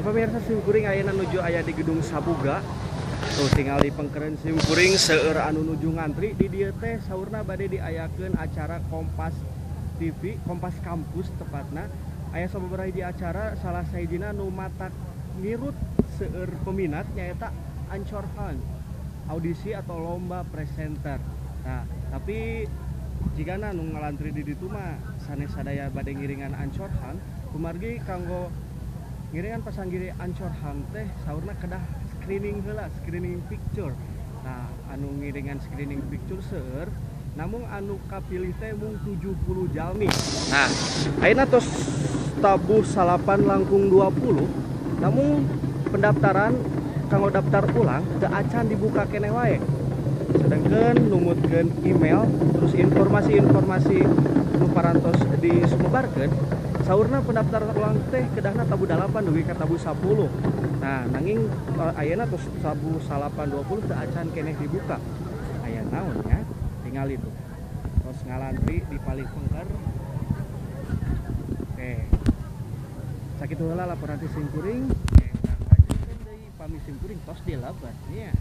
Pemirsa, simkuring ayeuna nuju aya di Gedung Sabuga. Tuh, tinggal di pengkeren simkuring seueur anu nuju ngantri. Di dieu teh saurna bade diayakeun acara Kompas TV, Kompas Kampus tepatna. Aya sababaraha hiji acara, salah sahijina nu matak ngirut seueur peminat nyaeta Anchor Hunt, audisi atau lomba presenter. Nah, tapi jigana nu ngalantri di ditu mah sanes sadaya bade ngiringan Anchor Hunt, kumargi kanggo ngiringan pasanggiri Anchor Hunt teh saurna kedah screening heula, screening picture. Nah, anu ngiringan screening picture seueur, namun anu kapilih teh mung 70 jalmi. Nah, ayeuna tos tabuh 8.20, namun pendaftaran kanggo daftar ulang teu acan dibuka keneh wae. Sedangkan numutkeun email terus informasi-informasi nu parantos disumebarkeun, saurna pendaftaran ulang teh kedahna tabuh 8 dugi ka tabuh 10. Nah, nanging ayeuna tos tabuh 8.20 teu acan keneh dibuka. Aya naon ya? Tinggal itu terus ngalantri di paling pengker. Oke, sakitu heula laporan ti simkuring. Pami simkuring tos dilebat nya.